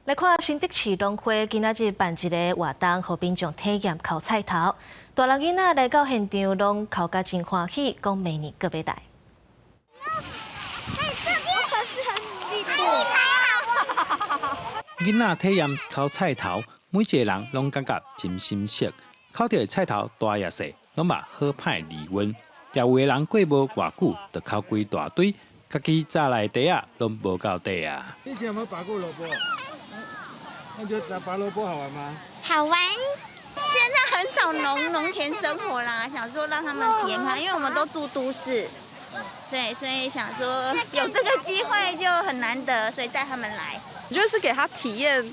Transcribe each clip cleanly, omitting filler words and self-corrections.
來看新竹市農會今仔日辦一个活動，予民眾體驗剾菜頭。大人囡仔來到現場，攏剾甲真歡喜，講明年閣欲來。這邊可是很努力的。囡仔體驗剾菜頭，每一个人攏感覺真心適。剾著的菜頭大抑細，攏嘛好歹利潤。也有的人過無偌久，就剾規大堆，家己紮來的袋仔攏無夠袋啊。以前有沒有拔過蘿蔔？那覺得拔蘿蔔好玩嗎？好玩。現在很少農田生活啦，想說讓他們體驗看，因為我們都住都市，對，所以想說有這個機會就很難得，所以帶他們來。我覺得是給他體驗，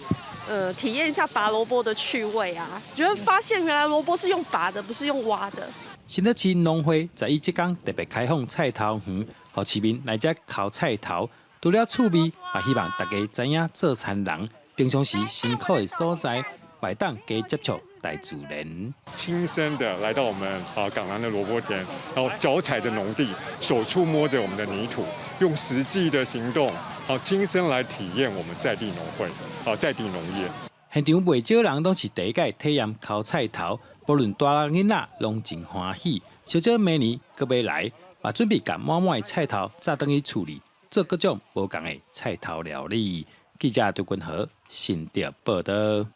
體驗一下拔蘿蔔的趣味啊！覺得發現原來蘿蔔是用拔的，不是用挖的。新竹市農會在這工特別開放菜頭園，予市民來遮剾菜頭。除了趣味，也希望大家知影做田人平常時辛苦的所在，會當加接觸大自然。親身的來到我們啊港南的蘿蔔田，然後腳踩着農地，手觸摸着我們的泥土，用實際的行動，啊親身來體驗我們在地農會，啊在地農業。現場袂少人攏是第一擺體驗剾菜頭，無論大人囡仔攏真歡喜。小少明年閣欲來，嘛準備共滿滿的菜頭紮轉去厝裡，做各種無仝的菜頭料理。記者張君和新竹報導。